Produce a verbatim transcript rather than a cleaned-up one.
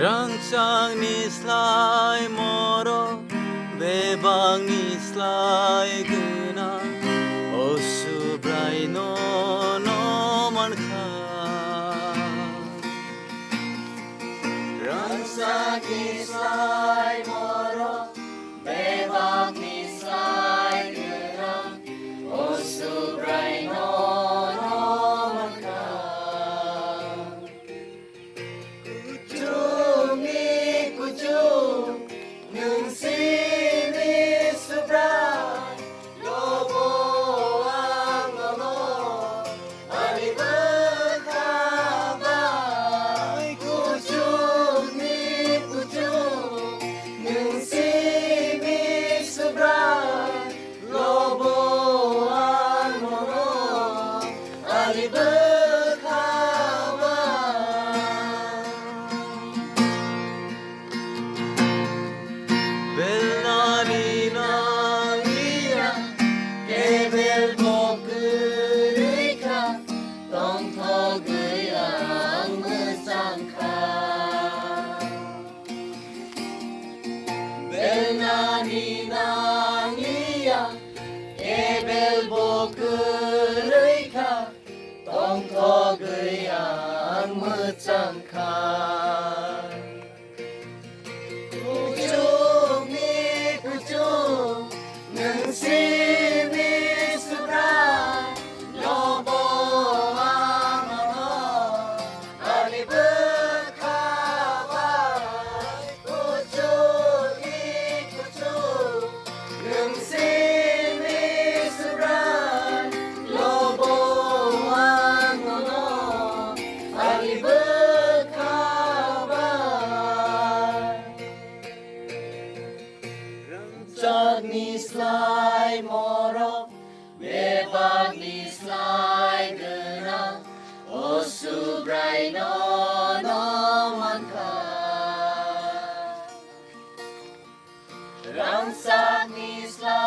Rangchakni slai morok, bebakni slai gwnang, o Subrai nono mankha. Rangchakni slai morok, bebakni slai gwnang, o Subrai nono mankha. Kuchukni kuchuk, nwng simi Subrai, lobo ang nono bari bwkha bai. Kuchukni kuchuk, nwng simi Subrai, lobo ang nono bari bwkha bai. Belnani nangya, kebel bo kwrwi kha, tongthogwi ang mwchang kha. Belnani nangya, kebel bo kwrwi kha, tongthogwi ang mwchang kha. Kuchukni kuchuk, nwng simi Subrai, lobo ang nono bari bwkha bai. Kuchukni kuchuk, nwng simi Subrai, lobo ang nono bari bwkha bai. Rangchakni slai morok, bebakni slai gwnang, o Subrai nono mankha. Rangchakni slai